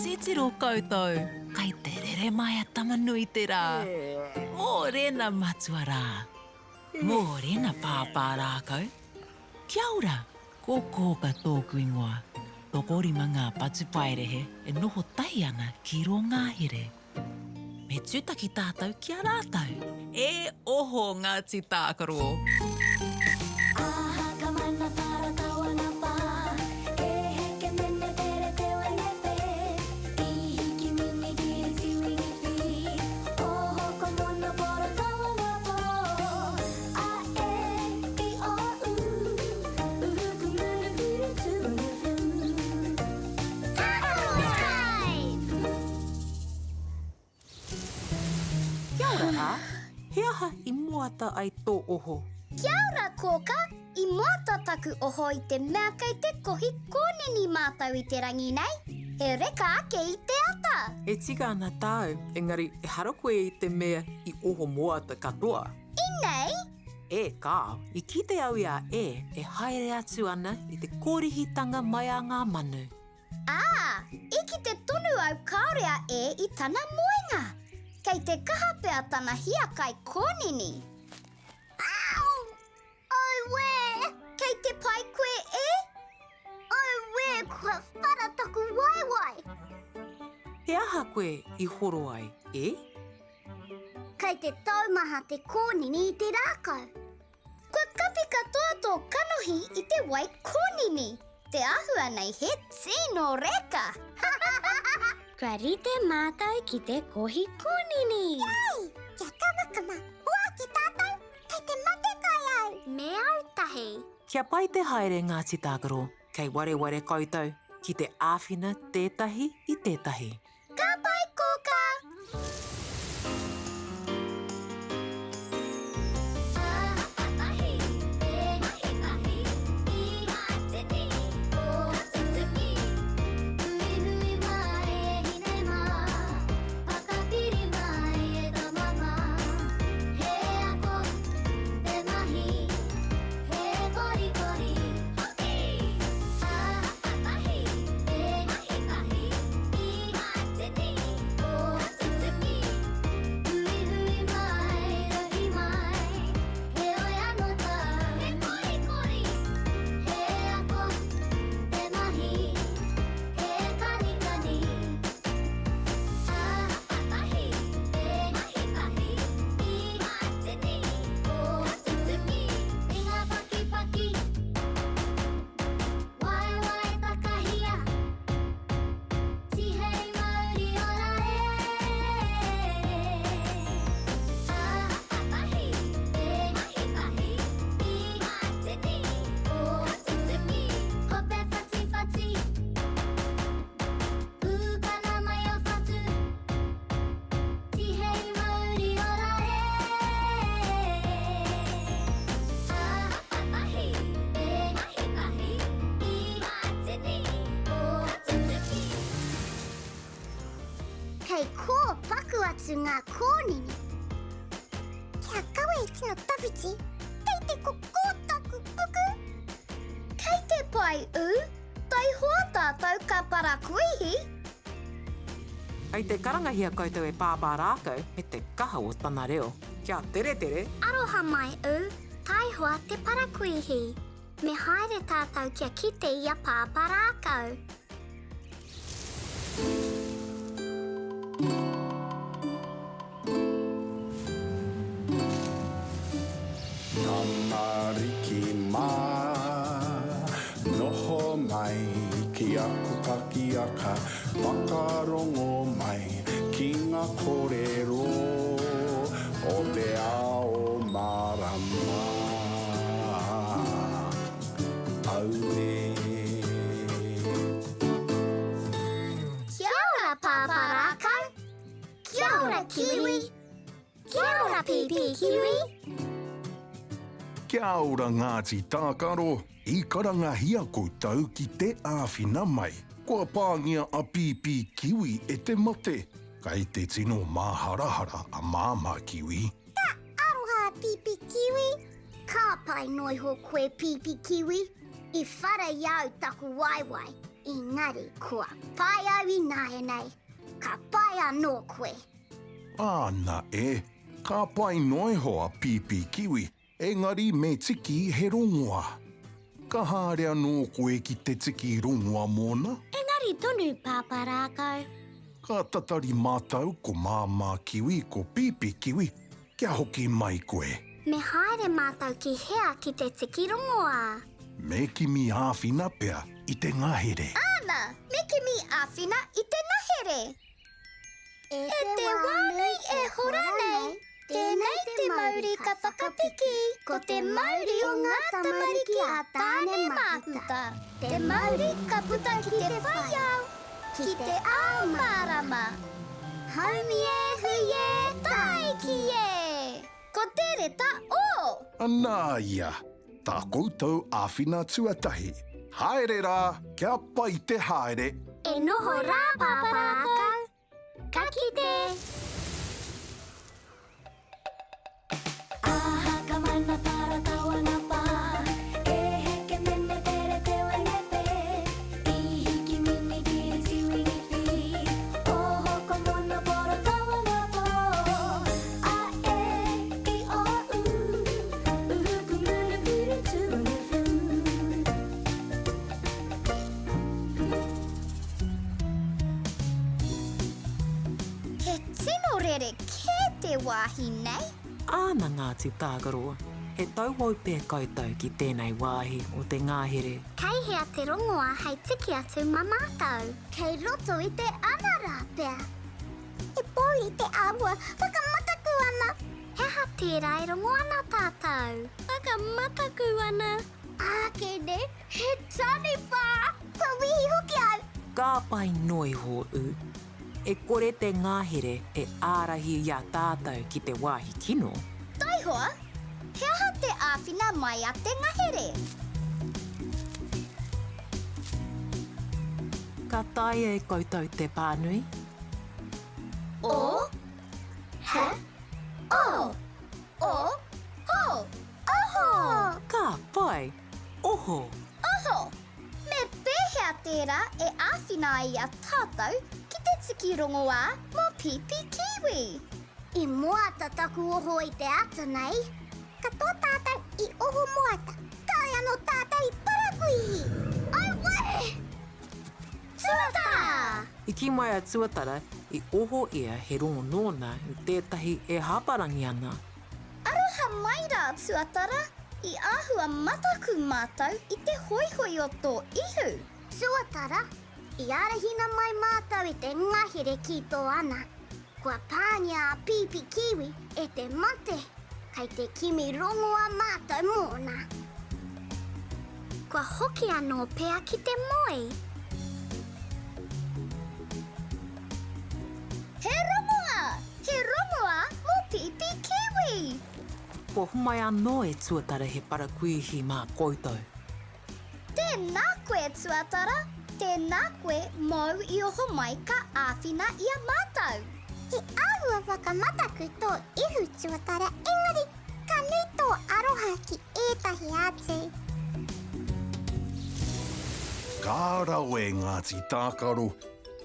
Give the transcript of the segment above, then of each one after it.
Titiro koutou, kai te rere mai a Tama-nui-te-rā. Mōrena matua rā. Mōrena pāpā rākau. Kia ora, ko Kōka tōku ingoa. Tokorima ngā patupaiarehe e noho tahi ana ki rō ngahere. Me tūtaki tātou ki a rātou. E oho Ngāti Tākaro! Kia ora rā. He aha i moata ai tō oho? Kia ora, Kōka! I moata taku oho i te mea kei te kohi kōnini mātou i te rangi nei. He reka ake i te ata! E tika ana tāu, engari ehara koe i te mea i oho moata katoa. Inei! E kāo, i kite au i a E e haere atu ana i te kōrihitanga mai a ngā manu. Ā, i kite tonu au kāore a E i tana moenga. Kei te kaha pea tana hiakai kōnini. Au! Auē! Kei te pai koe, E? Auē, kua whara taku waewae! He aha koe i horo ai, E? Kei te taumaha te kōnini i te rākau. Kua kapi katoa tō kanohi i te wai kōnini. Te āhua nei he tino reka! Kua rite mātou ki te kohi kōnini! Yay! Kia kamakama! Hoake tātou! Kei te mate kai au! Me au tahi! Kia pai te haere Ngāti Tākaro, kei wareware koutou ki te āwhina tētahi i tētahi. Ka pai, Kōkā! Kei kō paku atu ngā kōnini. Kia kaua e tino tawhiti, kei te kokō taku puku! Kei te pai ū, taihoa tātou ka parakuihi! Kei te karangahia koutou e Pāpā Rākau me te kaha o tana reo. Kia teretere! Aroha mai ū, taihoa te parakuihi. Me haere tātou kia kite i a Pāpā Rākau. Tamariki mā, noho mai ki aku pakiaka, whakarongo mai ki ngā kōrero o te ao mārama. Auē. Kia ora Pāpā Rākau! Kia ora Kiwi! Kia ora Pīpī Kiwi! Kia ora Ngāti Tākaro, i karangahia koutou ki te āwhina mai. Kua pāngia a Pīpī Kiwi e te mate. Kei te tino māharahara a Māmā Kiwi. Ka aroha a Pīpī Kiwi. Ka pai noiho koe Pīpī Kiwi. I whara i au taku waewae. Engari kua pai au ināianei, ka pai anō koe. Āna e, ka pai noa iho a Pīpī Kiwi, engari me tiki he rongoa. Ka haere anō koe ki te tiki rongoa mōna? Engari tonu, Pāpā Rākau. Ka tatari mātou ko Māmā Kiwi, ko Pīpī Kiwi, kia hoki mai koe. Me haere mātou ki hea ki te tiki rongoā? Me kimi āwhina pea i te ngahere. Āna, me kimi āwhina i te ngahere. E te wā nui e hora nei, tēnei te mauri ka whakapiki, ko te mauri o ngā tamariki a Tāne Māhuta, te mauri ka puta ki te whai ao, ki te ao mārama. Haumi e, hui e, tāiki e! Ko te reta o! Anā ia, tā koutou āwhina tuatahi. Haere rā, kia pai te haere! E noho rā, Pāpā Rākau! Ka kite! He tino rerekē te wāhi nei. Āna Ngāti Tākaroa, he tauhou pea koutou ki tēnei wāhi o te ngahere. Kei hea te rongoa hei tiki atu ma matou? Kei roto i te ana rā pea. He pōuri te āhua, whakamataku ana. He aha tērā e rongo ana tātou? Whakamataku ana. Ākene, he taniwha! Kua wehi hoki au! Ka pai noa iho ū. E kore te ngahere e ārahi i a tātou ki te wāhi kino. Taihoa, he aha te āwhina mai a te ngahere? Ka taea e koutou te pānui? O, H, O, O, Ho, Oho! Ka pai! Oho! Oho! Me pēhea tērā e āwhina ai i a tātou ki te tiki rongoā mō Pīpī Kiwi? I moata taku oho i te ata nei. Katoa tātou i oho moata. Kāore anō tātou i parakuihi! Auē! Tuatara! I kī mai a Tuatara i oho ia he rongo nōna i tētahi e hāparangi ana. Aroha mai rā, Tuatara! I āhua mataku mātou i te hoihoi o tō ihu. Tuatara, I ārahina mai mātou i te ngahere ki tō ana. Kua pāngia a Pīpī Kiwi e te mate. Kei te kimi rongoa mātou mōna. Kua hoki anō pea ki te moe. He rongoa! He rongoa mō Pīpī Kiwi! Kua homai anō e Tuatara he parakuihi mā koutou. Tēnā koe Tuatara, tēnā koe mōu i oho mai ka āwhina i a mātou. He āhua whakamataku tō ihu Tuatara engari ka nui tō aroha ki ētahi atu. Ka rawe Ngāti Tākaro,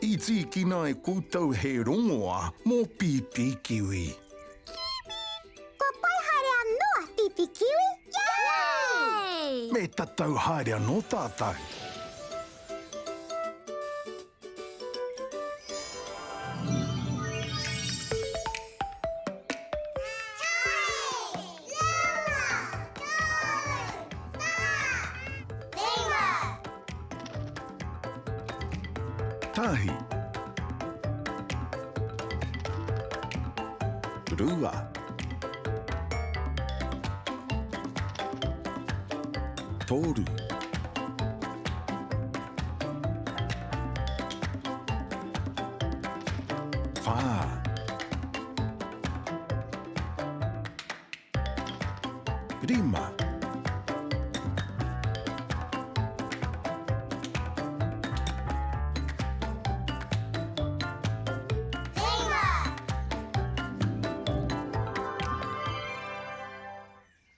i tīkina e koutou he rongoa mō Pīpī Kiwi. Kiwi! Kua pai haere anō a Pipi Kiwi! Yay! Me tatau haere anō tātou. Tahi. Rua. Toru. Whā. Rima.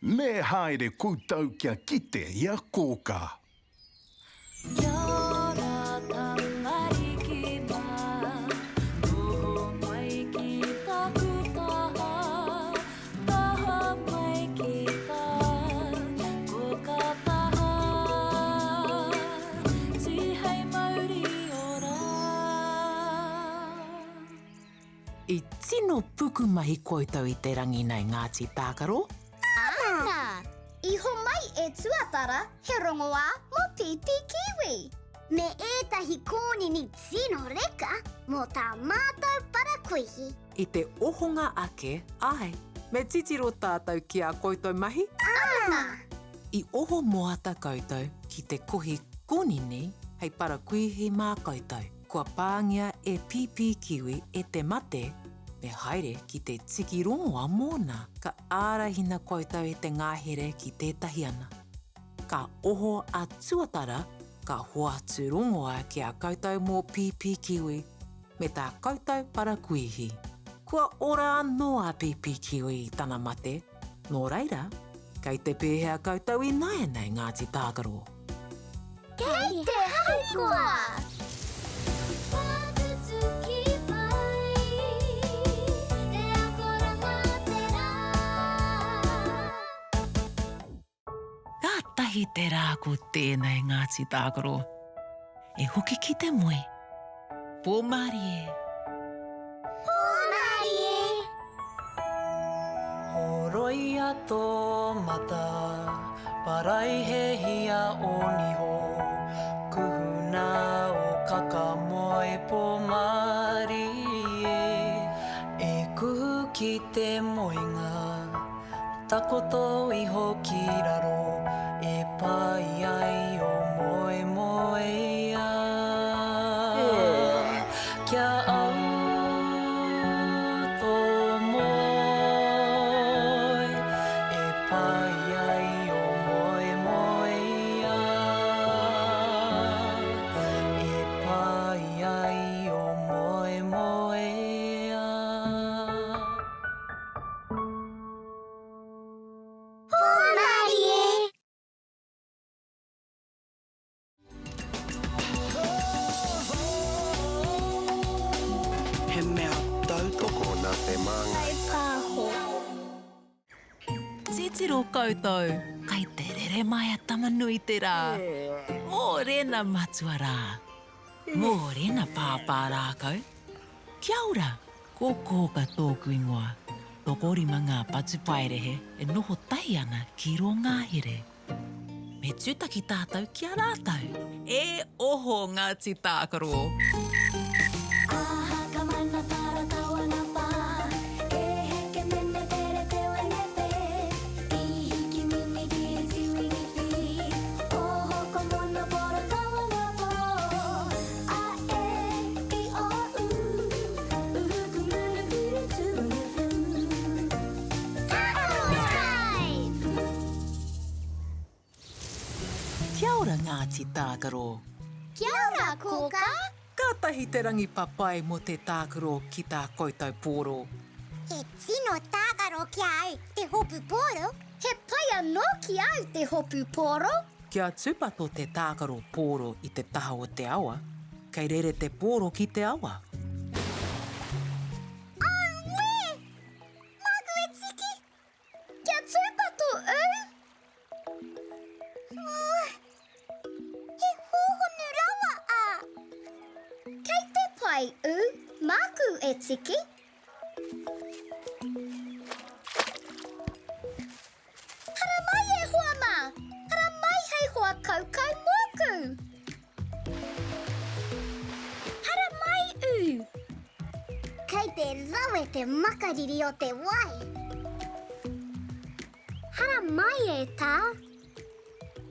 Me haere koutou kia kite i a Kōkā. Kia ora. I tino pukumahi koutou i te rangi nei Ngāti Tākaro. Āna! I homai e Tuatara he rongoā mō Pīpī Kiwi. Me ētahi kōnini tino reka mō tā mātou parakuihi. I te ohonga ake, āe, me titiro tātou ki ā koutou mahi. Āna! I oho moata koutou ki te kohi kōnini hei parakuihi mā koutou. Kua pāngia e Pīpī Kiwi e te mate, me haere ki te tiki rongoa mōna. Ka ārahina koutou e te ngahere ki tētahi ana. Ka oho a Tuatara, ka hoatu rongoa ki a koutou mō Pīpī Kiwi me tā koutou parakuihi. Kua ora anō a Pīpī Kiwi i tana mate, nō reira, kei te pēhea koutou ināianei Ngāti Tākaro? Kei te harikoa! Whakatutuki pai te akoranga o te rā. Kātahi te rā ko tēnei Ngāti Tākaro. E hoki ki te moe. Pōmārie. Pōmārie! Horoia tō mata, paraihehia ō niho, kuhuna ō kakamoe pōmārie, e kuhu ki te moenga. Takoto iho ki raro e pai ai o moemoeā. Kia au tō moe e pai ai o moemoeā. E pai ai o moemoeā. Hōmārie! He mea tautoko nā te Māngai. Kaipāho. Titiro koutou, kai te rere mai a Tamanuiterā. Mōrena matua rā. Mōrena pāpā rākau. Kia ora! Ko Kōka tōku ingoa. Tokorima ngā patupaiarehe e noho tahi ana ki rō ngahere. Me tūtaki tātou ki a rātou. E oho Ngāti Tākaro! Aha ka mana tara tawana wha E heke mene pere te wene whe I hiki mini kiri tiwini whiri Oho ko mono poro tawana who A e i o u Kia ora Ngāti Tākaro. Kia ora Kōkā. Kātahi te rangi papai mō te tākaro ki tā koutou pōro. He tino tākaro ki a au te hopu pōro. He pai anō ki a au te hopu pōro. Kia tūpato te tākaro pōro i te taha o te awa, kei rere te pōro ki te awa. Auē! Māku e tiki! Kia tūpato, ū! He hōhonu rawa a. Kei te pai, ū, māku e tiki. Haramai e hoa mā! Haramai hei hoa kaukau mōku! Haramai ū! Kei te rawe te makariri o te wai! Haramai e tā!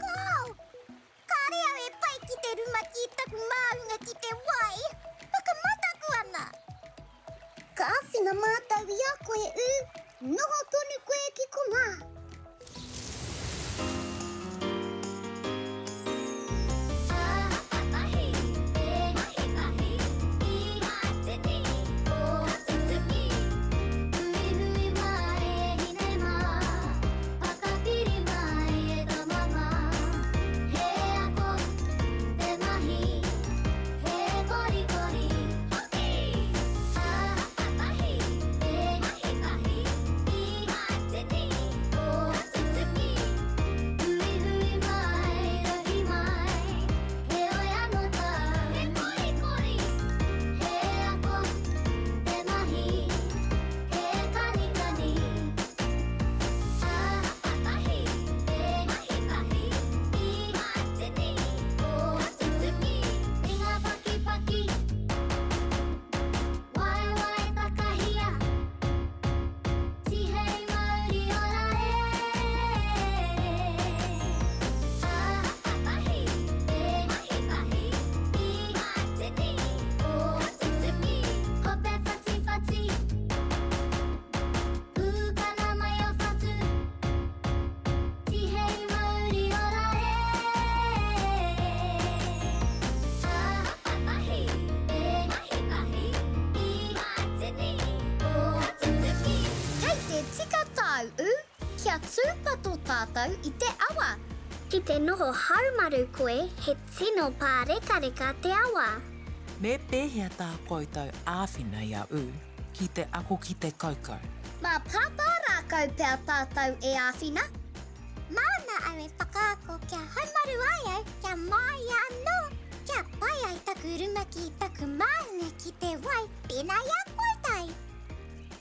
Kāo! Kāre au e pai ki te rumaki i taku māhunga ki te wai! Whakamataku ana! Ka āwhina mātou i a koe, ū, noho tonu koe ki konā. tūpato tātou i te awa. Ki te noho haumaru koe, he tino pārekareka te awa. Me pēhea tā koutou āwhina i a U ki te ako ki te kaukau? Mā Pāpā Rākau pea tātou e āwhina. Māna au e whakaako kia haumaru ai au, kia māia anō, kia pai ai taku rumaki i taku māhunga ki te wai pēnā i a koutou.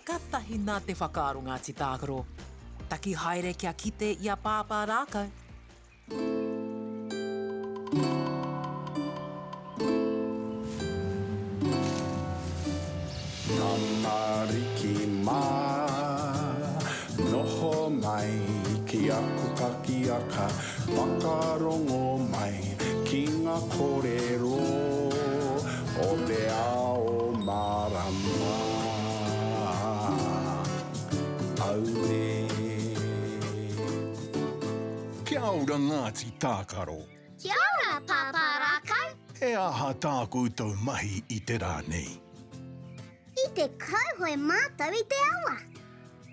Katahi nā te whakaaro Ngāti Tākaro. Taki haere kia kite i a Pāpā Rākau. Tamariki mā, noho mai ki aku pakiaka, whakarongo mai ki ngā kōrero o te ao mārama. Auē. Kia ora Ngāti Tākaro. Kia ora Pāpā Rākau. He aha tā koutou mahi i te rā nei? I te kauhoe mātou i te awa.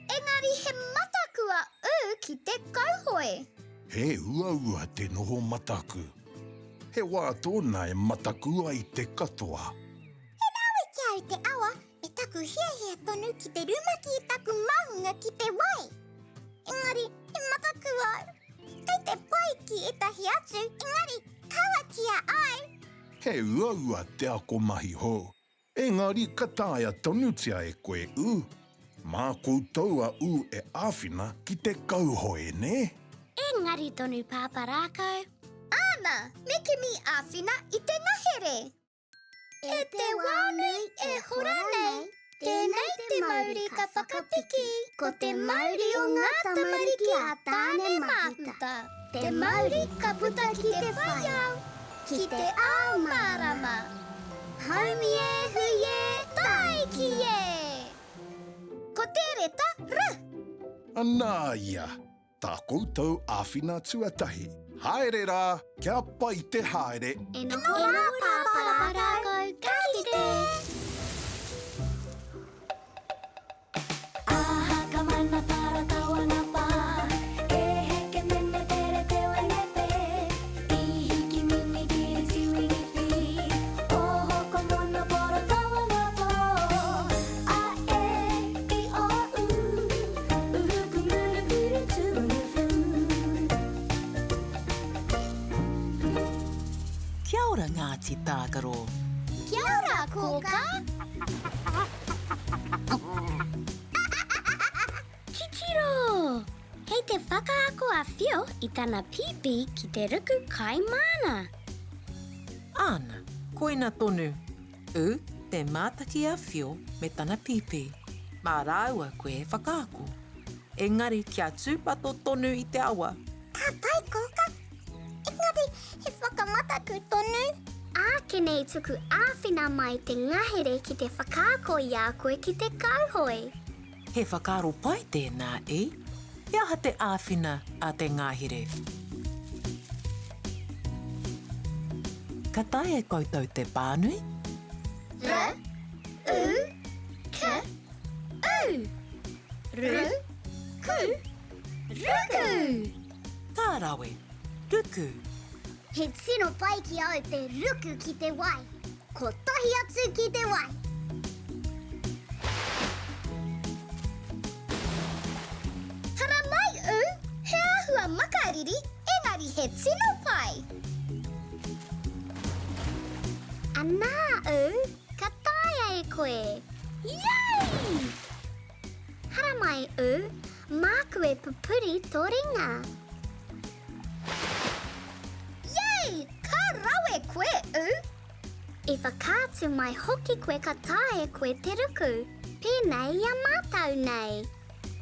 Engari he mataku a U ki te kauhoe. He uaua te noho mataku. He wā tōna e mataku ai te katoa. He rawe ki a au te awa me taku hiahia tonu ki te rumaki i taku māhunga ki te wai. Engari, he mataku au. Kei te pai ki ētahi atu, engari kaua ki a au. He uaua te ako mahi hou, engari ka taea tonutia e koe U. Mā koutou a U e āwhina ki te kauhoe, nē? Engari tonu Pāpā Rākau. Āna, me kimi āwhina i te ngahere. E te wā nui e hora nei, tēnei te mauri ka whakapiki, ko te mauri o ngā tamariki a Tāne Māhuta, te mauri ka puta ki te whai ao, ki te ao mārama. Haumi e, hui e, tāiki e! Ko te reta R. Anā ia! Tā koutou āwhina tuatahi. Haere rā, kia pai te haere. E noho rā Pāpā Rākau, ka kite! Aha ka mana para tawana pa E heke mene pere te wene pe I hiki mini kiri tiwini fi Oho ko mono poro tawana po A e i o u Kia ora Ngāti Tākaro. Kia ora Kōkā. Titiro! Kei te whakaako a Whio i tana pīpī ki te ruku kai māna. Āna, koina tonu. U, te mātaki a Whio me tana pīpī. Mā rāua koe e whakaako. Engari kia tūpato tonu i te awa. Ka pai kōka. Engari he whakamataku tonu. Ākene i tuku āwhina mai te ngahere ki te whakaako i a koe ki te kauhoe. He whakaaro pai tēnā, e? He aha te āwhina a te ngahere? Ka taea e koutou te pānui? R, U, K, U. Ru, ku, ruku! Ka rawe! Ruku! He tino pai ki au te ruku ki te wai. Kotahi atu ki te wai. Haramai U, he āhua makariri, engari he tino pai. Anā U, ka taea e koe. Yay! Haramai U, māku e pupuri tō ringa. Yay! Ka rawe koe, U! I whakaatu mai hoki koe ka taea koe te ruku, pēnei i a mātou nei.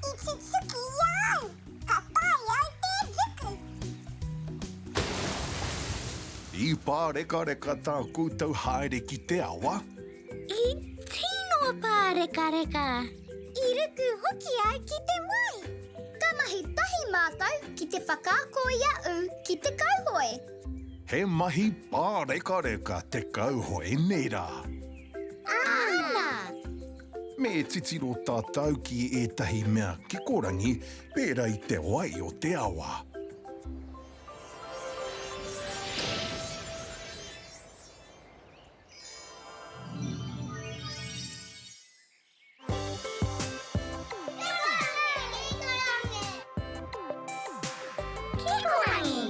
I tutuki i a au, ka taea au te ruku. I pārekareka tā koutou haere ki te awa? I tino pārekareka! I ruku hoki au ki te wai! Ka mahi tahi mātou ki te whakaako i a U ki te kauhoe. He mahi pārekareka te kauhoe, nē rā? Āna! Me titiro tātou ki ētahi mea kikorangi pērā i te wai o te awa. Kikorangi!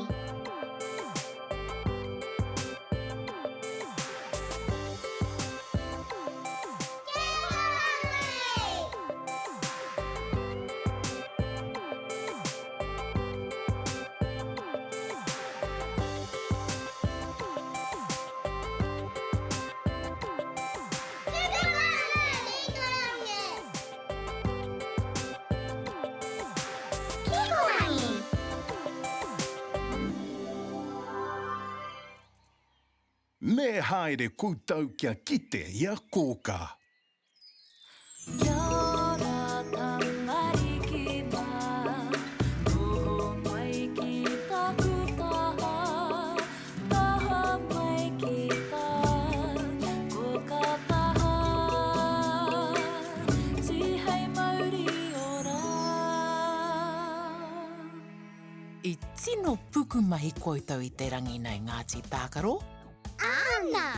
Me haere koutou kia kite i a Kōkā. Kia ora tamariki mā, noho mai ki taku taha, taha mai ki tā kōkā taha, tihei mauri ora. I tino pukumahi koutou i te rangi nei Ngāti Tākaro? Āna!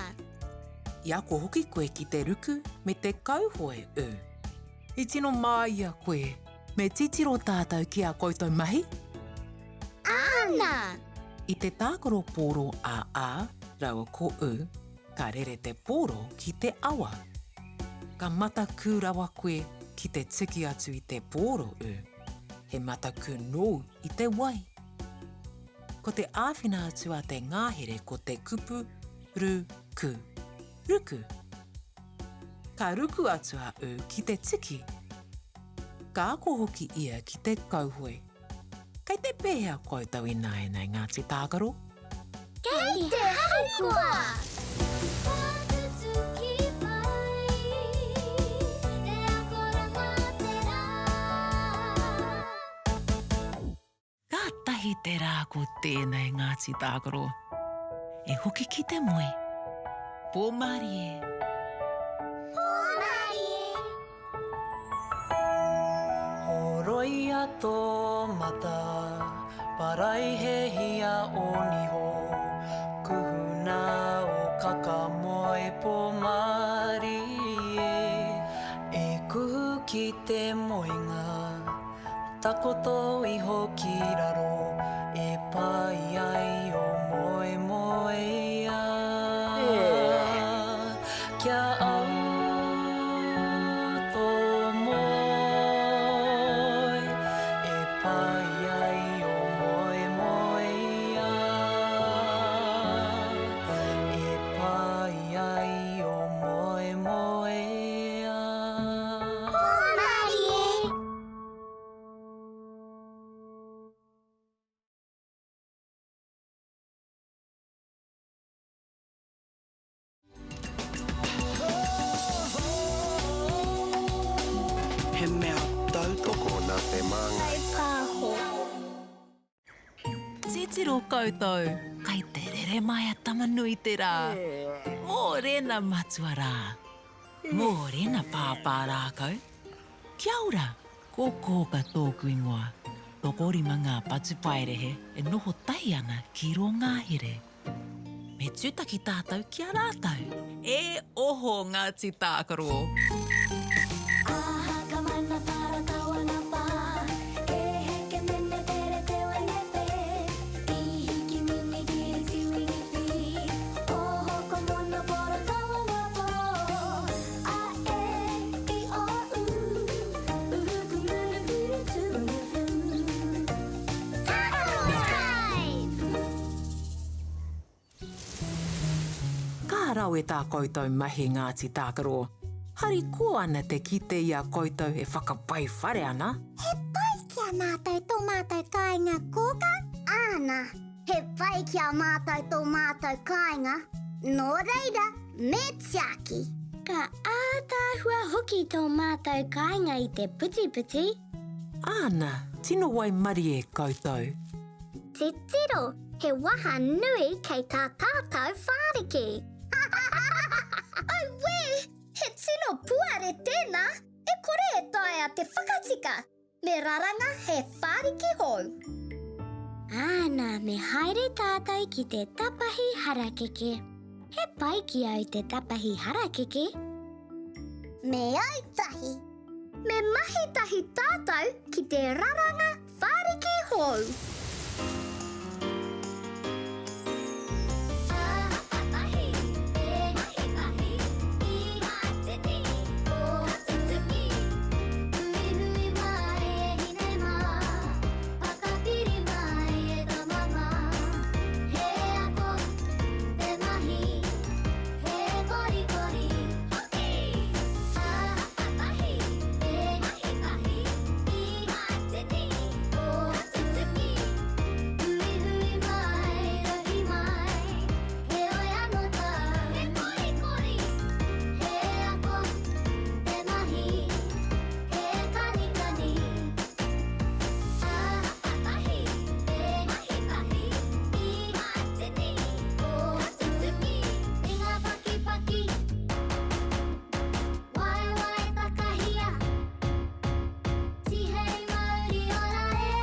I ako hoki koe ki te ruku me te kauhoe, ū. I tino māia koe. Me titiro tātou ki ā koutou mahi? Āna! I te tākaro pōro a A rāua ko U, ka rere te pōro ki te awa. Ka matakū rawa koe ki te tiki atu i te pōro, U. He matakū nōu i te wai. Ko te āwhina atu a te ngahere ko te kupu ru ku. Ruku. Ka ruku atu a U ki te tiki. Ka ako hoki ia ki te kauhoe. Kei te pēhea koutou ināianei Ngāti Tākaro? Kei te harikoa! Kātahi te rā ko tēnei Ngāti Tākaro. E hoki ki te moe. Pō mārie. Pō mārie! Horoia tō mata, paraihehia ō niho, kuhuna ō kaka moe pō mārie, e kuhu ki te moenga. Takoto iho ki raro e pai ai o moemoeā. Kia au tō moe e pai ai o moemoeā. E pai ai o moemoeā. Hōmarie! He mea tautoko nā te Māngai. Pāho. Titiro koutou, kai te rere mai a Tamanuiterā. Mōrena matua rā. Mōrena pāpā rākau. Kia ora, ko Kōka tōku ingoa. Tokorima ngā patupaiarehe e noho tahi ana ki rō ngahere. Me tūtaki tātou ki a rātou. E oho Ngāti Tākaro! Aha ka mana para tawana pa E heke mene pere te wene pe I hiki mini kiri tiwini fi Oho ko mono poro tawana po A e i o u Uhu ku munu puru tu fu Tākaro Time! Ka rawe tā koutou mahi Ngāti Tākaro. Harikoa ana te kite i a koutou e whakapai whare ana. He pai ki a mātou tō mātou kāinga kōkā? Āna, he pai ki a mātou tō mātou kāinga, nō reira, me tiaki. Ka ātaahua hoki tō mātou kāinga i te putiputi. Āna, tino waimarie koutou. Titiro, he waha nui kei tā tātou whāriki. Auē! He tino puare! Kāre tēnā, e kore e taea te whakatika, me raranga he whāriki hou. Āna, me haere tātou ki te tapahi harakeke. He pai ki au te tapahi harakeke. Me au tahi. Me mahi tahi tātou ki te raranga Whāriki hou. Tihei mauri ora e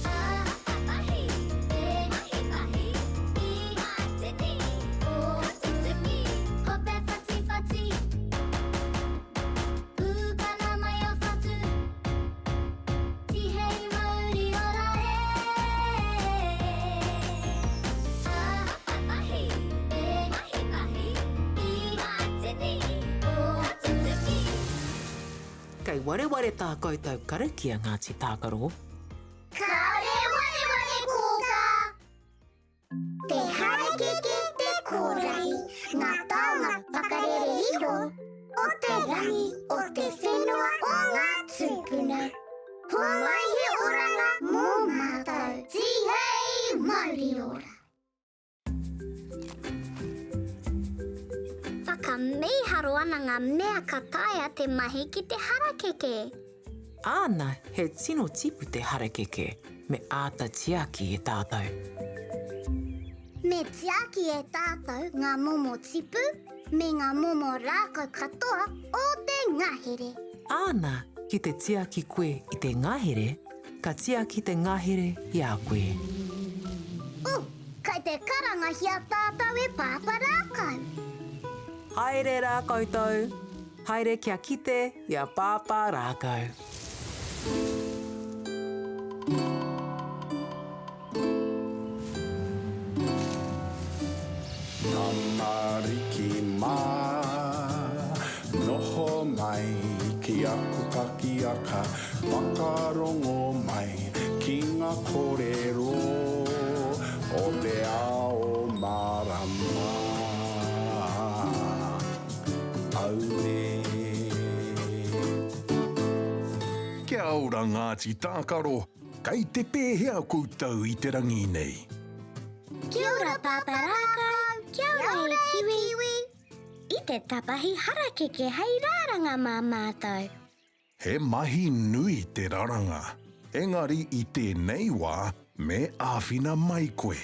Tahi, e mahi tahi I ngā tini o tutuki Hope whatiwhati Pūkana mai o whatu Tihei mauri ora e Tahi, e mahi tahi I ngā tini o tutuki. Kei wareware tā koutou karakia Ngāti Tākaro. Kāore wareware kōkā! Te harakeke te kōrahi, ngā taonga whakarere iho o te rangi, o te whenua o ngā tūpuna. Homai he oranga mō mātou. Tihei mauri ora! Whakamīharo ana ngā mea ka taea te mahi ki te harakeke. Āna, he tino tipu te harakeke, me āta tiaki e tātou. Me tiaki e tātou ngā momo tipu me ngā momo rākau katoa o te ngahere. Āna, ki te tiaki koe i te ngahere, Ka tiaki te ngahere i a koe. Oh, kai te karangahia tātou e Pāpā Rākau. Haere rā koutou, haere kia kite i a Pāpā Rākau. Tamariki mā, noho mai ki aku pakiaka, whakarongo mai ki ngā kōrero o te ao mārama. Auē. Kia ora Ngāti Tākaro, Kei te pēhea koutou i te rangi nei? Kia ora Pāpā Rākau, kia ora e Kiwi. I te tapahi harakeke hei rāranga mā mātou. He mahi nui te raranga, engari i tēnei wā me āwhina mai koe.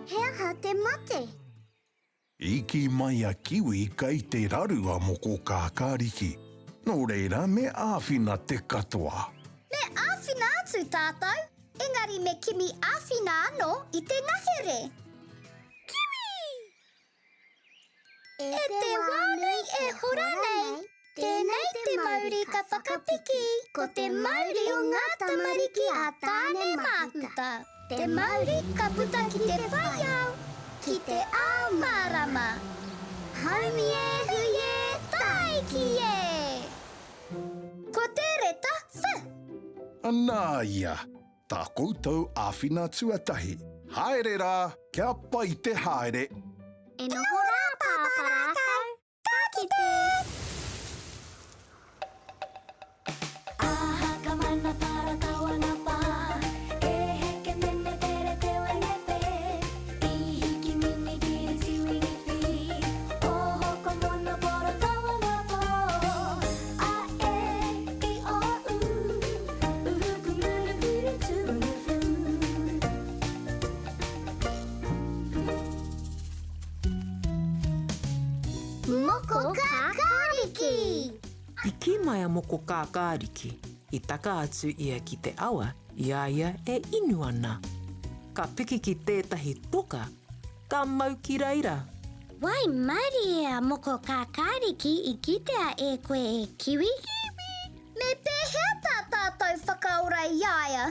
He aha te mate? I kī mai a Kiwi kei te raru a Moko Kākāriki, nō reira me āwhina te katoa. Me āwhina atu tātou, engari me kimi āwhina anō i te ngahere. Kiwi! E te wā nui e hora nei, Tēnei te mauri ka whakapiki, ko te mauri o ngā tamariki a Tāne Māhuta. Te mauri ka puta ki te whai ao, ki te ao mārama. Haumi e hui e, tāiki e! Ko te reta wh. Anā ia, tā koutou āwhina tuatahi. Haere rā, kia pai te haere! E noho rā Pāpā Rākau. Ka kite! Aha ka mana para kawana pa E heke mene pere te wene pe I hiki mini piri tiwini fi Oho ko mono poro kawana po A e i o u Uhu kumuru kuru tuunu fu. Moko Kākāriki! I kī mai a Moko Kākāriki, i taka atu ia ki te awa i a ia e inu ana. Ka piki ki tētahi toka, ka mau ki reira. Waimarie a Moko Kākāriki i kitea e koe e Kiwi. Kiwi! Me pēhea tā tātou whakaora i a ia?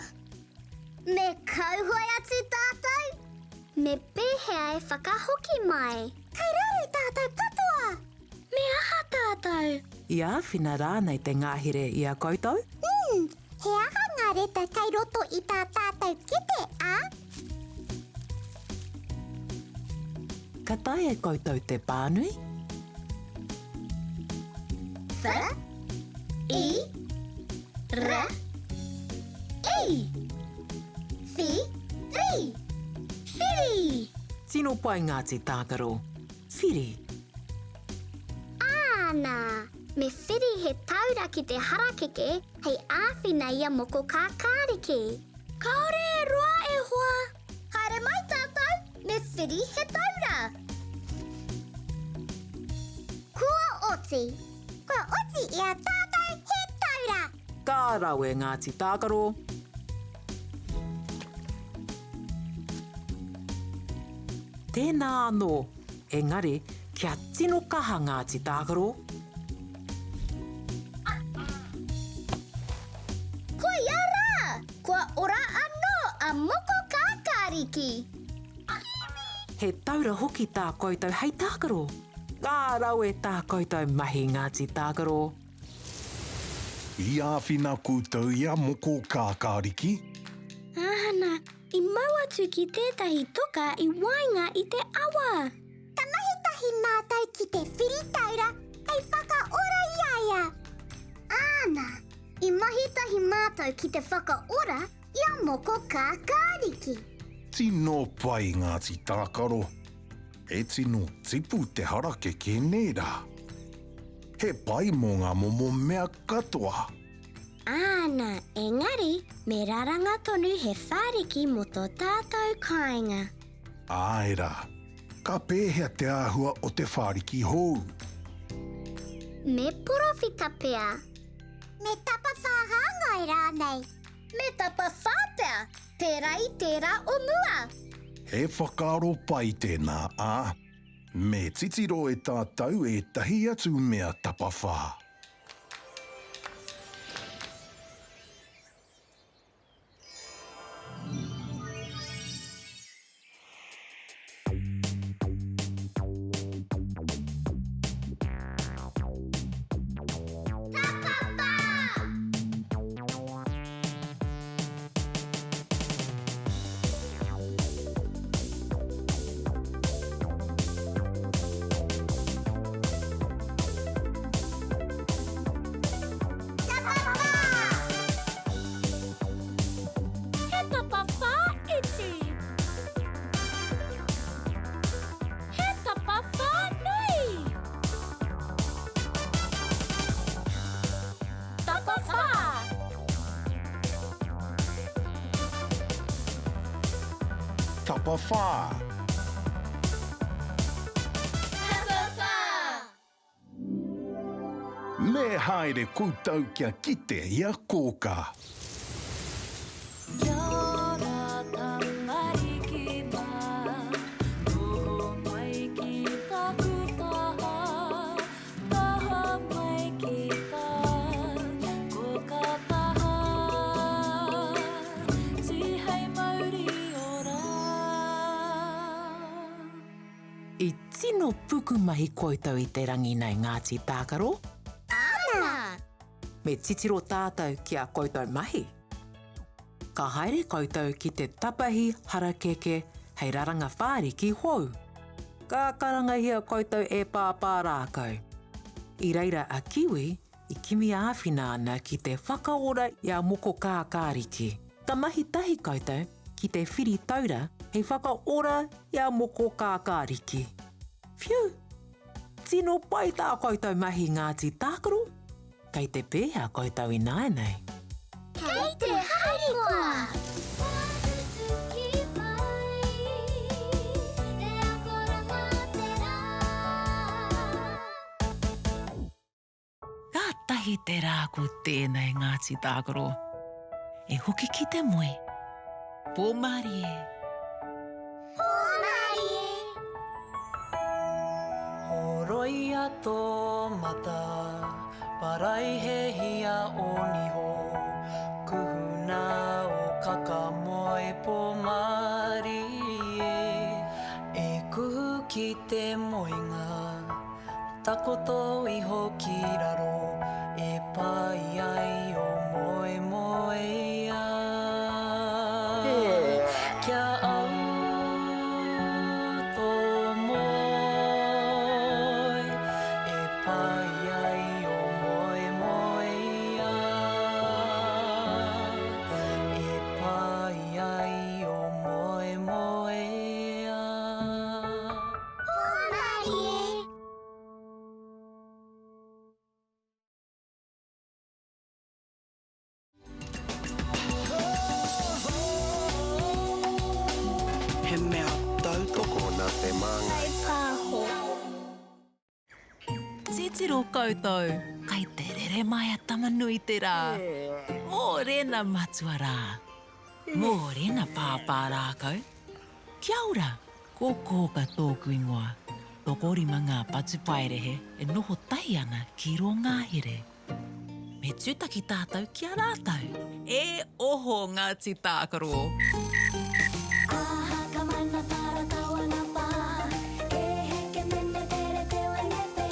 Me kauhoe atu tātou? Me pēhea e whakahoki mai? Kei raru tātou katoa! Me aha tātou? I āwhina rānei te ngahere i a koutou? Mm, he aha ngā reta kei roto i tā tātou kete, ā? Ka taea e koutou te pānui? F, I, R, I. Whi, ri. Whiri! Tino pai Ngāti Tākaro. Whiri. Āna! Me whiri he taura ki te harakeke hei āwhina i a Moko Kākāriki. Kāore e roa e hoa! Haere mai tātou, me whiri he taura! Kua oti! Kua oti i a tātou he taura! Ka rawe Ngāti Tākaro! Tēnā anō, engari kia tino kaha Ngāti Tākaro! Koia rā! Kua ora anō a Moko Kākāriki! He taura hoki tā koutou hei tākaro! Ka rawe tā koutou mahi Ngāti Tākaro! I āwhina koutou i a Moko Kākāriki? Āna, i mau atu ki tētahi toka i waenga i te awa. Ka mahi tahi mātou ki te whiri taura hei whakaora i a ia. Āna, i mahi tahi mātou ki te whakaora i a Moko Kākāriki. Tino pai Ngāti Tākaro. He tino tipu te harakeke nē rā. He pai mō ngā momo mea katoa. Āna, engari me raranga tonu he whāriki mō tō tātou kāinga. Āe rā. Ka pēhea te āhua o te whāriki hou? Me porowhita pea. Me tapawhā hāngai rānei. Me tapawhā pea, pērā i tērā o mua. He whakaaro pai tēnā, ā, me titiro e tātou ētahi atu mea tapawhā. He tapawhā iti. He tapawhā nui. Tapawhā. Tapawhā. Tapawhā. Me haere koutou kia kite i a Kōkā. Kia ora tamariki mā, noho mai ki taku taha, taha mai ki tā kōkā taha, tihei mauri ora. I tino pukumahi koutou i te rangi nei Ngāti Tākaro. Āna! Me titiro tātou ki a koutou mahi. Ka haere koutou ki te tapahi harakeke hei raranga whāriki hou. Ka karangahia koutou e Pāpā Rākau. I reira a Kiwi i kimi āwhina ana ki te whakaora i a Moko Kākāriki. Ka mahi tahi koutou ki te whiri taura hei whakaora i a Moko Kākāriki. Whiu! Tino pai tā koutou mahi Ngāti Tākaro! Kei te pēhea koutou ināianei? Kei te harikoa! Kotahi te rā ko tēnei Ngāti Tākaro. E hoki ki te moe. Pōmārie. Pōmārie. Horoia tō mata, paraihehia ō niho, kuhuna ō kaka moe pōmārie, e kuhu ki te moenga. Takoto iho ki raro e pai ai o moemoeā. Kia au tō moe e pai ai o moemoeā. E pai ai o moemoeā. Pōmarie! He mea tautoko nā te Māngai. Kaipāho. Titiro koutou, kai te rere mai a Tama-nui-te-rā. Mōrena matua rā. Mōrena pāpā rākau. Kia ora! Ko Kōka tōku ingoa. Tokorima ngā patupaiarehe e noho tahi ana ki rō ngahere. Me tūtaki tātou ki a rātou. E oho Ngāti Tākaro! Aha ka mana para tawana pa E heke mene pere te wene pe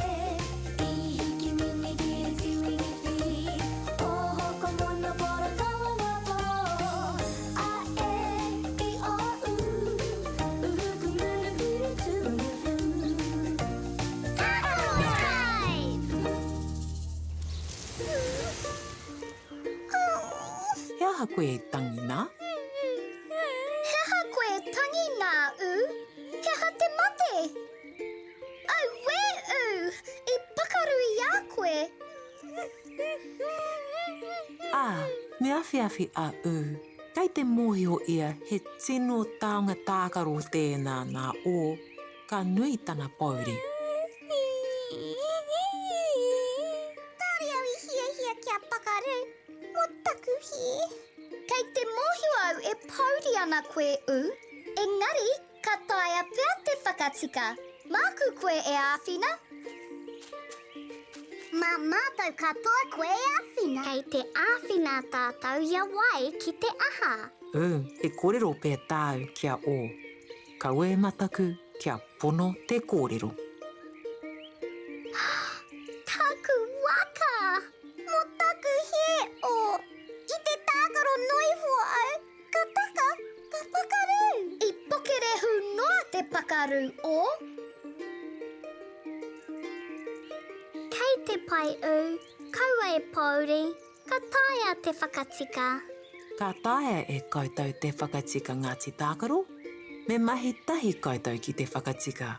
I hiki mini kiri tiwini fi Oho ko mono poro tawana po A e i o u Uhu ku munu piri tuwini fu He aha koe e tangi nā? He aha koe e tangi nā, Ū? He aha te mate? Auē, Ū! I pakaru i a koe! Ā, me awhiawhi a Ū, kei te mōhio ia he tino taonga tākaro tēnā nā Ō, ka nui tana pōuri. Kāore au i hiahia kia pakaru mō taku hē. Kei te mōhio au e pōuri ana koe, Ū, engari ka taea pea te whakatika. Māku koe e āwhina. Mā mātou katoa koe e āwhina. Kei te āwhina tātou i a wai ki te aha? Ū, he kōrero pea tāu ki a Ō. Kaua e mataku kia pono te kōrero. Taku waka! Mō taku hē, o! I te tākaro noa iho au, ka taka, ka pakaru! I pokerehū noa te pakaru, o! Kei te pai ū, kaua e pōuri. Ka taea te whakatika. Ka taea e koutou te whakatika Ngāti Tākaro? Me mahi tahi koutou ki te whakatika.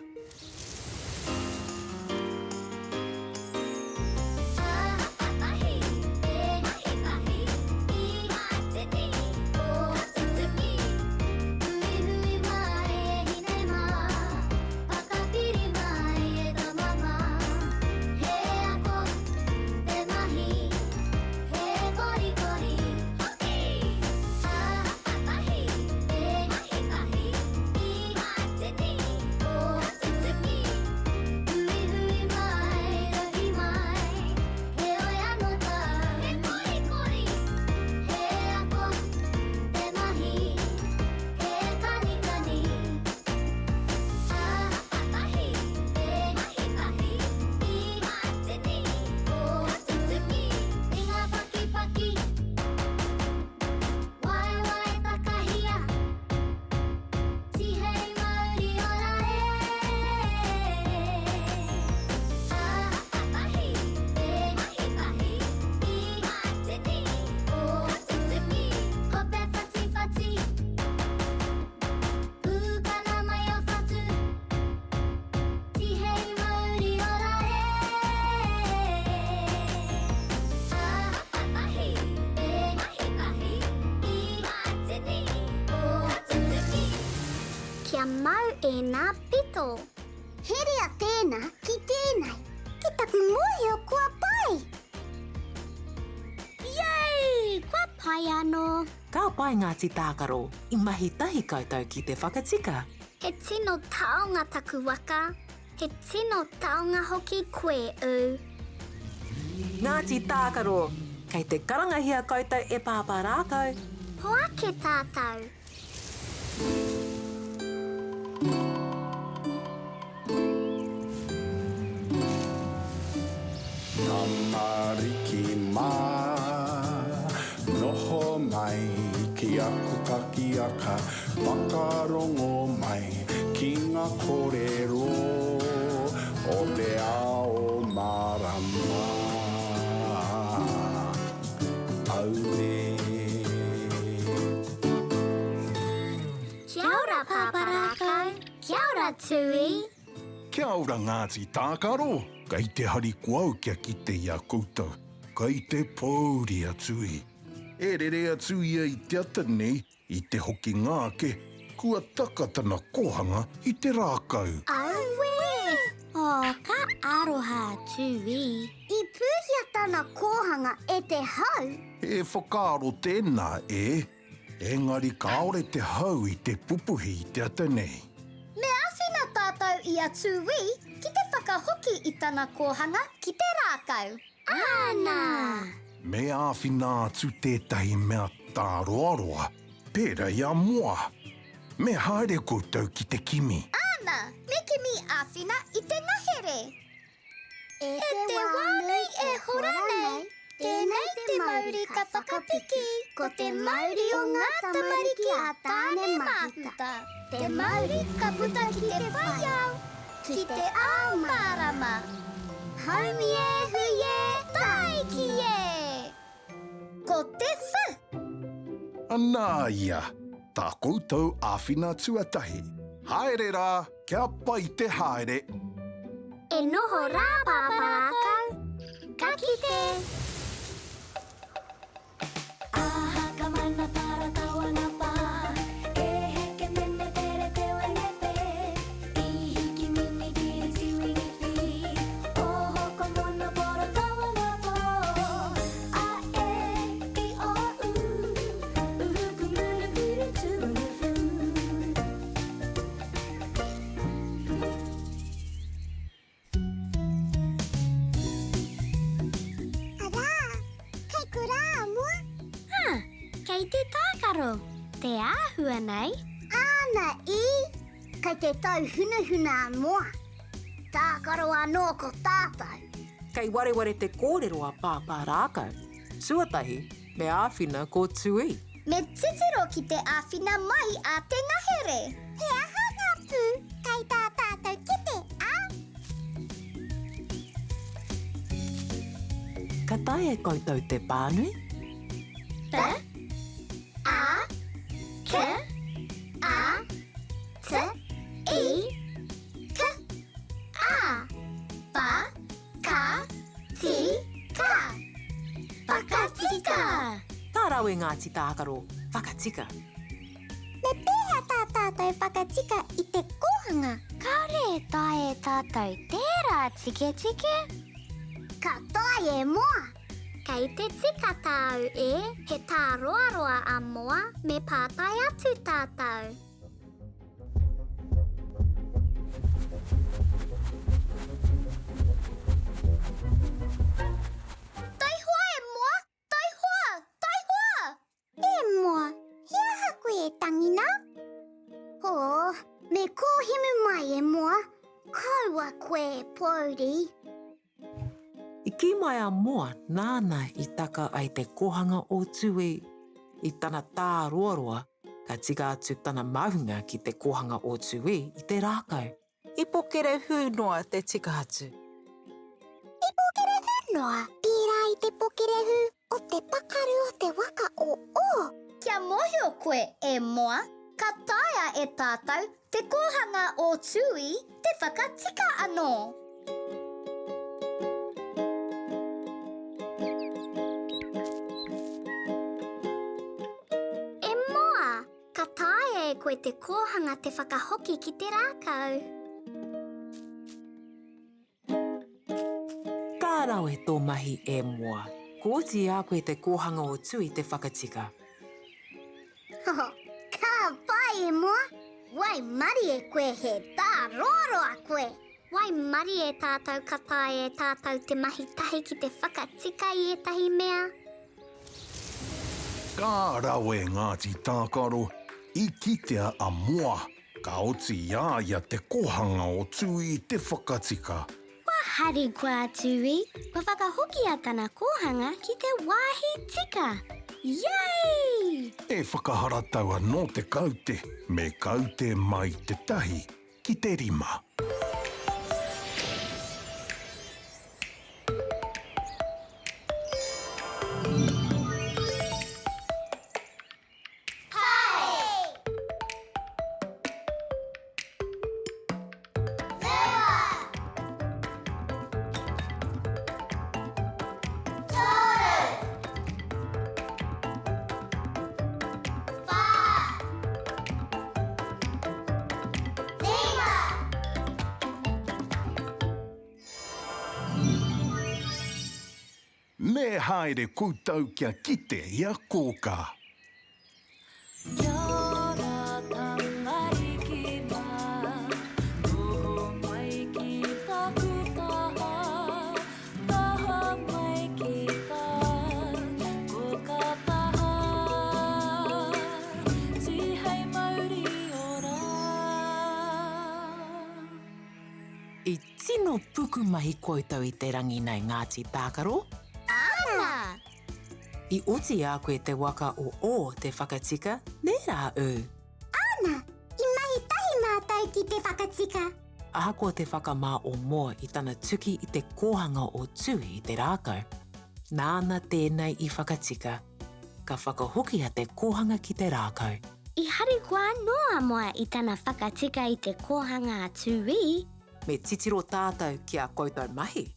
Kia mau ēnā pito. Herea tēnā ki tēnei. Ki taku mōhio kua pai! pai Ngāti Tākaro, i mahi tahi koutou ki te whakatika. He tino taonga taku waka, he tino taonga hoki koe, Ū. Ngāti Tākaro, kei te karangahia koutou e Pāpā Rākau. Hoake tātou. Tamariki mā, noho mai ki aku pakiaka, whakarongo mai ki ngā kōrero o te ao mārama. Auē. Kia ora Pāpā Rākau, kia ora Tūī. Kia ora Ngāti Tākaro, kei te harikoa au kia kite i a koutou. Kei te pōuri a Tūī. E rere atu ia i te ata nei, i te hokinga ake, kua taka tana kōhanga i te rākau. Auē! Oh, ka aroha a Tūī. I pūhia tana kōhanga e te hau. He whakaaro tēnā, e. Engari kāore te hau i te pupuhi i te ata nei. Me āwhina tātou i a Tūī ki te whakahoki i tana kōhanga ki te rākau. Āna! Me āwhina atu tētahi mea tāroaroa, pērā i a Moa. Me haere koutou ki te kimi. Āna! Me kimi āwhina i te ngahere. E te wā nui e hora nei, tēnei te mauri ka whakapiki, ko te mauri o ngā tamariki a Tāne Māhuta, te mauri ka puta ki te whai ao, ki te ao mārama. Haumi e, hui e, tāiki e! Ko te wh. Anā ia, tā koutou āwhina tuatahi. Haere rā, kia pai te haere! E noho rā Pāpā Rākau, ka kite! Aha ka mana para tawana pa E heke mene pere te wene pe I hiki mini kiri tiwini fi Oho ko mono poro tawana po A e i o u Uhu kumuru kuru tuunu fu. Arā, kei korā a Moa. Hā, kei te tākaro, te āhua nei. Āna i, kei te tauhunahuna a Moa. Tākaro anō ko tātou. Kei wareware te kōrero a Pāpā Rākau. Tuatahi, me āwhina ko Tūī. Me titiro ki te āwhina mai a te ngahere. He aha ngā pū kei tā tātou kete, ā? Ka taea e koutou te pānui? P, A, K, A, T, I, K, A. Wha, Ka, ti, ka. Whakatika! Ka rawe Ngāti Tākaro, whakatika! Me pēhea tā tātou whakatika i te kōhanga? Kāore e taea e tātou tērā tiketike. Ka taea e Moa! Kei te tika tāu e, he tāroaroa a Moa, me pātai atu tātou. Taihoa e Moa! Taihoa! Taihoa! E Moa, he aha koe e tangi nā? Ō, me kōhimu mai e Moa, kaua koe e pōuri. I kī mai a Moa nāna i taka ai te kōhanga o Tūī i tana tāroaroa ka tika atu tana māhunga ki te kōhanga o Tūī i te rākau. I pokerehū noa te tika atu. I pokerehū noa, pērā i te pokerehū o te pakaru o te waka o O. Kia mōhio koe, e Moa, ka taea e tātou Te kōhanga o Tūī te whakatika anō. E Moa, ka taea e koe te kōhanga te whakahoki ki te rākau. Ka rawe tō mahi e Moa. Kua oti i a koe te kōhanga o Tui te whakatika. Ka pai e Moa! Waimarie koe he tāroaroa koe! Waimarie tātou ka taea e tātou te mahi tahi ki te whakatika i ētahi mea. Ka rawe Ngāti Tākaro, i kitea a Moa, ka oti i a ia te kohanga o Tūī te whakatika. Kua harikoa a Tūī, kua whakahokia tana kōhanga ki te wāhi tika! Yay! E whakaharatau anō te kaute, me kaute mai te tahi ki te rima. Me haere koutou kia kite i a Kōkā. Kia ora tamariki mā, noho mai ki taku taha, taha mai ki tā kōkā taha, tihei mauri ora. I tino pukumahi koutou i te rangi nei Ngāti Tākaro. Āna! I oti i a koe te waka o O te whakatika, nē rā ū? Āna! I mahi tahi mātou ki te whakatika. Ahakoa te whakamā o Moa i tana tuki i te kōhanga o Tui i te rākau, nāna tēnei i whakatika, ka whakahokia te kōhanga ki te rākau. I harikoa anō a Moa i tana whakatika i te kōhanga a Tui. Me titiro tātou ki a koutou mahi.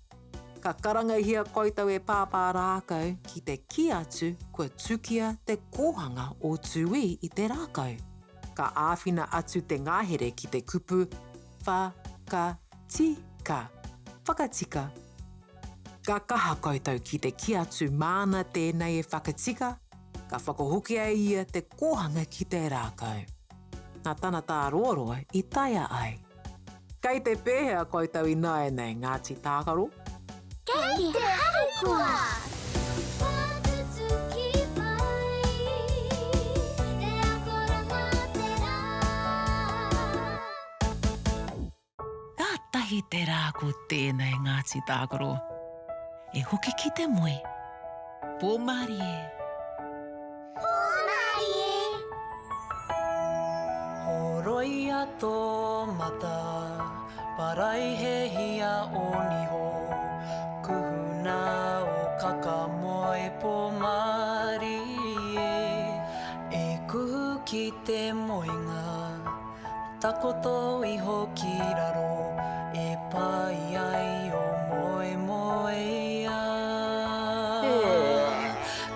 Ka karangahia koutou e Pāpā Rākau ki te kī atu kua tukia te kōhanga o Tūī i te rākau. Ka āwhina atu te ngahere ki te kupu wha-ka-ti-ka, whakatika. Ka kaha koutou ki te kī atu māna tēnei e whakatika, ka whakahokia e ia te kōhanga ki te rākau. Nā tana tāroaroa i taea ai. Kei te pēhea koutou ināianei, Ngāti Tākaro? Kei te harikoa! Whakatutuki mai te akoranga te rā. Kātahi te rā ko tēnei Ngāti Tākaro. E hoki ki te moe. Pō mārie. Pō mārie. Horoia tō mata, paraihehia ō niho, kuhuna ō kakamoe pō mārie, e kuhu ki te moenga. Takoto iho ki raro e pai ai o moemoeā.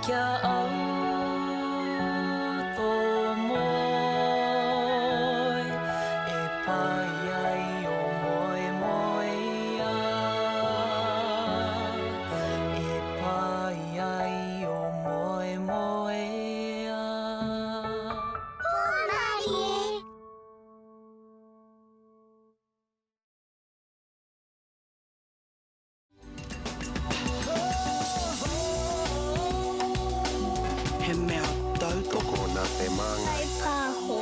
Kia au tō moe e pai ai o moemoeā. E pai ai o moemoeā. Hōmarie! He mea tautoko nā te māngai. Kaipāho.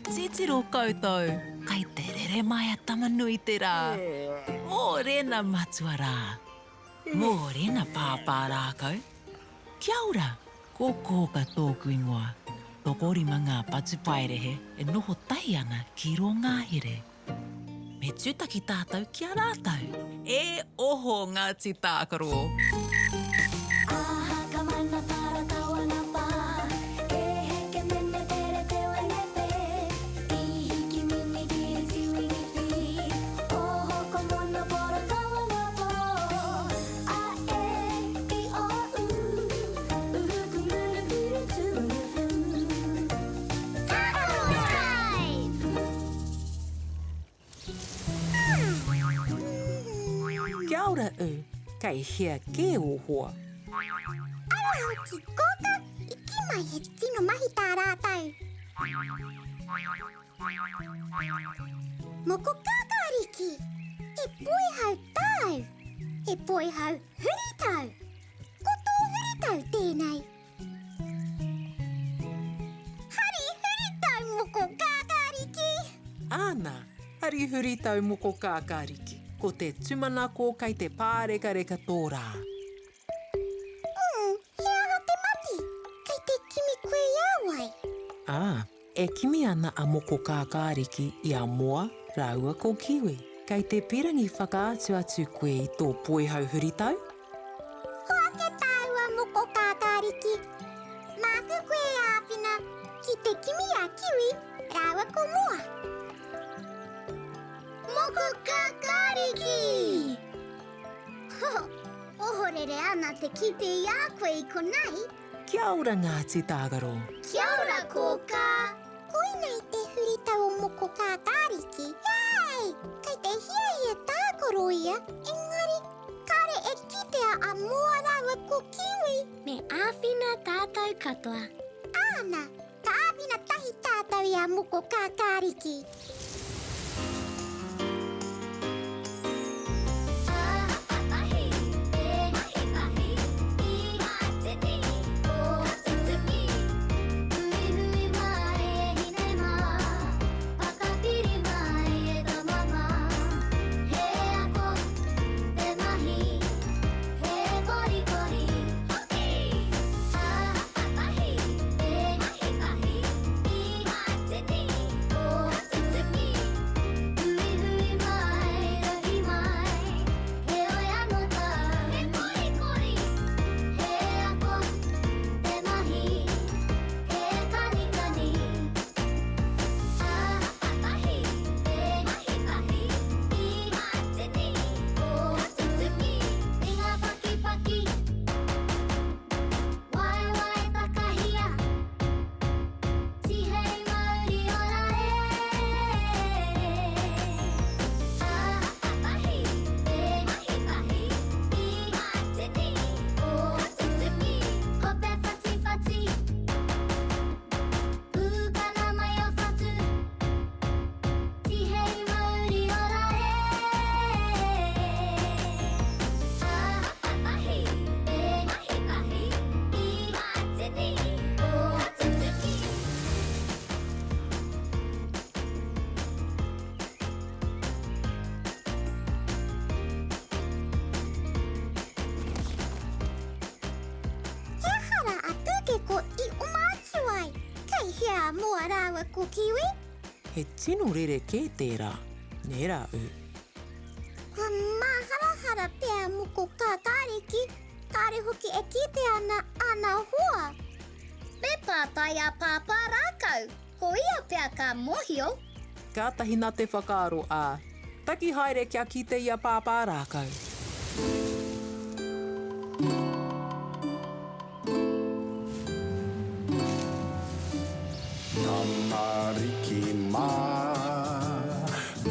Titiro koutou, kai te rere mai a Tamanuiterā. Mōrena matua rā. Mōrena pāpā rākau. Kia ora! Ko Kōka tōku ingoa. Tokorima ngā patupaiarehe e noho tahi ana ki rō ngahere. Me tūtaki tātou ki a rātou. E oho Ngāti Tākaro! Aha ka mana para tawana pa E heke mene pere te wene pe I hiki mini piri tiwini fi Oho ko mono poro tawana po A e i o u Kia ora U, kei hea kē ō hoa? Ara hoki Kōka i kimi. mai he tino mahi tā rātou. Moko kākāriki! He poihau tāu! He poihau huritau! Ko tō huritau tēnei! Hari huritau moko kākāriki! Āna, hari huritau moko kākāriki. Ko te tūmanako kei te pārekareka tō rā. Umm, he aha te mate? Kei te kimi koe i a wai? Ā, e kimi ana a Moko Kākāriki i a Moa rāua ko Kiwi. Kei te pirangi whakaatu atu koe i tō poihau huritau? Hoake tāua Moko Kākāriki. Māku koe e āwhina ki te kimi a Kiwi rāua ko Moa. Moko Kākāriki! Ohorere ana te kite i a koe i konei. Kia ora Ngāti Tākaro. Kia ora Kōkā. Koinei te huritau o Moko Kākāriki. Yay! Kei te hiahia tākaro ia, engari kare e kitea a Moa rāua ko Kiwi. Me āwhina tātou katoa. Āna, Ka āwhina tahi tātou i a Moko Kākāriki. He aha rā a Pūkeko i oma atu ai? Kei hea a Moa rāua ko Kiwi? He tino rerekē tērā, nē rā ū? Kua māharahara pea a Moko Kākāriki, kāre hoki e kite ana āna hoa. Me pātai a Pāpā Rākau, ko ia pea ka mōhio. Kātahi nā te whakaaro a Taki haere kia kite i a Pāpā Rākau. Tamariki mā,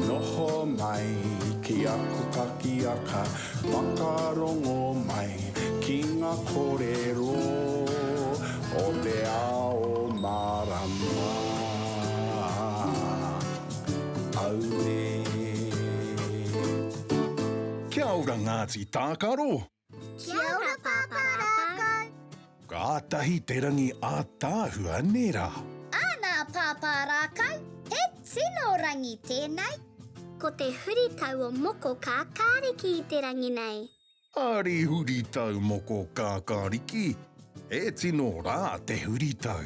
noho mai ki aku pakiaka, whakarongo mai ki ngā kōrero o te ao mārama. Auē. Kia ora Ngāti Tākaro! Kia ora Pāpā Rākau. Kātahi te rangi ātaahua nē rā. Āna Pāpā Rākau, he tino rangi tēnei. Ko te huritau o Moko Kākāriki i te rangi nei. Ari huritau Moko Kākāriki, he tino rā te huritau.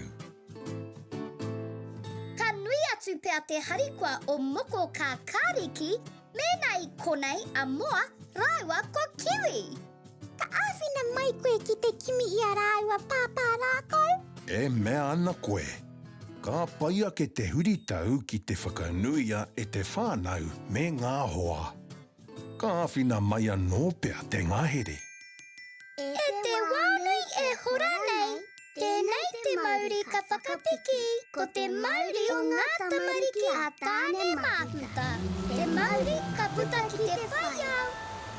Ka nui atu pea te harikoa o Moko Kākāriki Mēnā i konei a Moa rāua ko Kiwi. Ka āwhina mai koe ki te kimi i a rāua pāpā rākau? E mea ana koe, ka pai ake te huritau ki te whakanuia e te whānau me ngā hoa. Ka āwhina mai anō pea te ngahere. E te wā nui e hora nei, tēnei te mauri ka whakapiki, ko te mauri o ngā tamariki a Tāne Māhuta, te mauri ka puta ki te whai ao,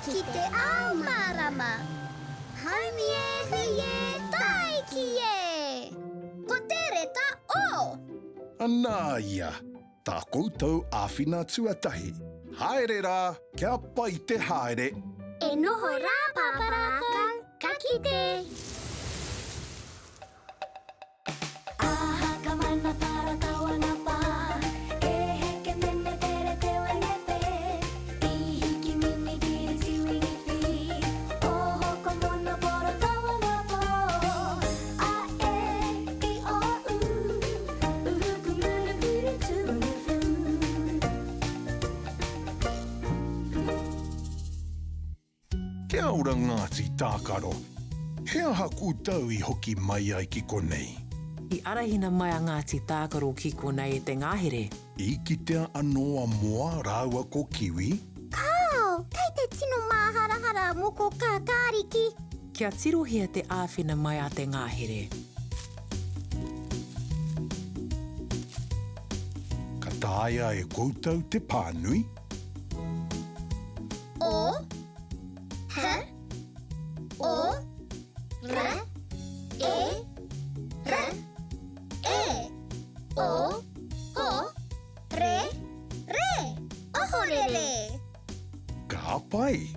ki te ao mārama. Haumi e, hui e, tāiki e! Anā ia, tā koutou āwhina tuatahi. Haere rā, kia pai te haere! E noho rā Pāpā Rākau, ka kite! Aha ka mana para tawana pa E heke mene pere te wene pe I hiki mini piri tiwini fi Oho ko mono poro tawana po A e i o u Uhu ku muru kuru tuunu fu Kia ora Ngāti Tākaro. He aha koutou i hoki mai ai ki konei? I arahina mai a Ngāti Tākaro ki konei e te ngahere. I kitea anō a Moa rāua ko Kiwi? Kāo, kei te tino māharahara a Moko Kākāriki. Kia tirohia te āwhina mai a te ngahere. Ka taea e koutou te pānui? O H O R E R E O Ho Re Re Ohorere Ka pai!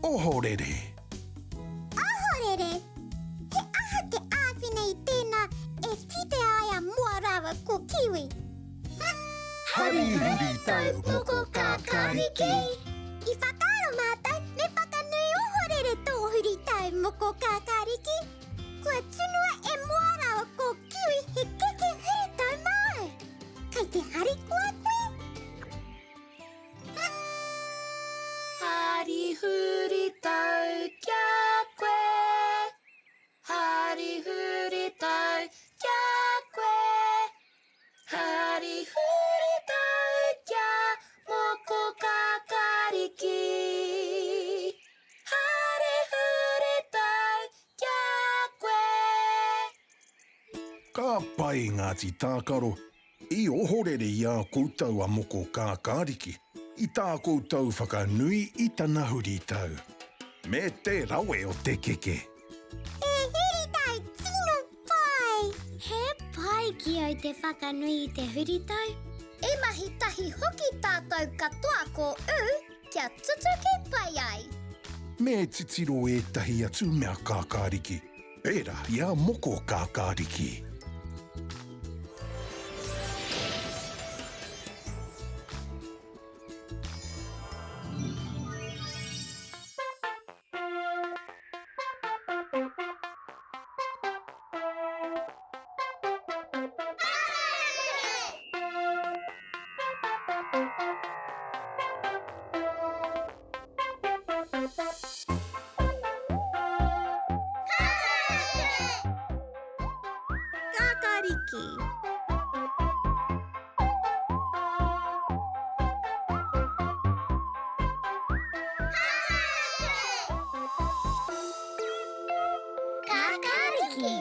Ohorere! Ohorere! He aha te āwhina i tēnā e kite ai a Moa rāua ko Kiwi? Hari huritau moko kākāriki. I whakaaro mātou me whakanui ohorere tō huritau moko kākāriki. Kua tunua e Moa rāua ko Kiwi he keke huritau māu. Kei te harikoa koe? Hari huritau kia koe. Hari huritau kia koe. Hari huritau kia moko kākāriki. Hari huritau kia koe. Ka pai Ngāti Tākaro, i ohorere i a koutou a Moko Kākāriki, i tā koutou whakanui i tana huritau. Me te rawe o te keke! He huritau tino pai! He pai ki au te whakanui i te huritau. I mahi tahi hoki tātou katoa ko U kia tutuki pai ai. Me titiro ētahi atu mea kākāriki, pērā i a Moko Kākāriki. Kākāriki. Kākāriki.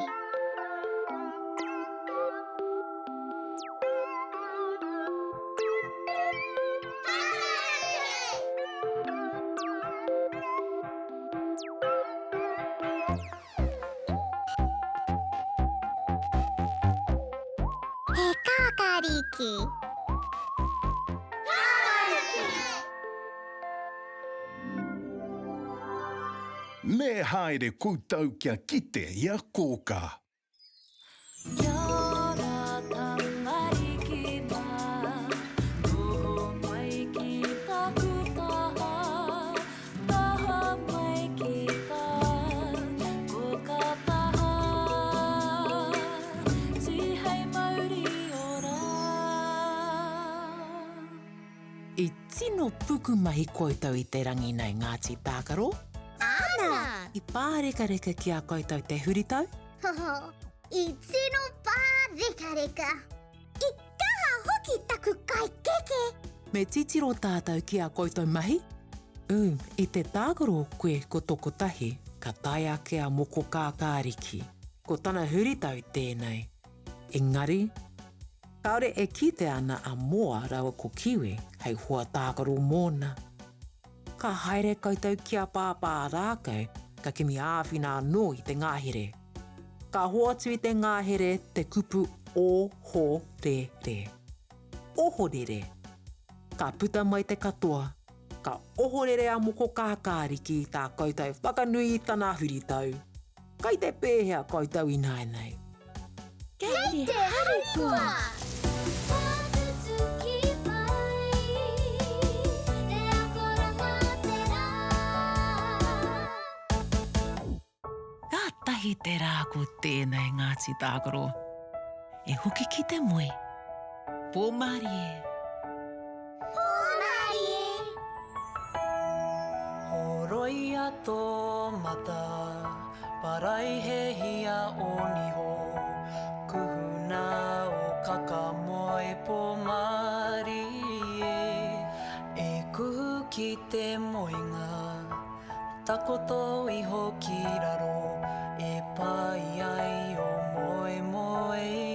He kākāriki. Me haere koutou kia kite i a Kōkā. Kia ora tamariki mā, noho mai ki taku taha, taha mai ki tā kōkā taha, tihei mauri ora. I tino pukumahi koutou i te rangi nei, Ngāti Tākaro. Āna! I pārekareka ki a koutou te huritau? Hoho, i tino pārekareka! I kaha hoki taku kai keke! Me titiro tātou ki a koutou mahi? Ū, i te tākaro koe ko tō kotahi, ka tae ake a Moko Kākāriki. Ko tana huritau tēnei. Engari, kāore e kitea ana a Moa rāua ko Kiwi hei hoa tākaro mōna. Ka haere koutou ki a Pāpā Rākau, ka kimi āwhina anō i te ngahere. Ka hoatu i te ngahere te kupu. Ohorere. Ohorere. Ka puta mai te katoa, ka ohorere a Moko Kākāriki i tā koutou whakanui i tana huritau. Kai te pēhea koutou ināianei? Kei te harikoa! Kātahi te rā ko tēnei Ngāti Tākaro. E hoki ki te moe. Pō mārie. Pō mārie! Horoia tō mata, paraihehia ō niho, kuhuna ō kaka moe pō mārie, e kuhu ki te moenga. Takoto iho ki raro e pai ai o moemoeā.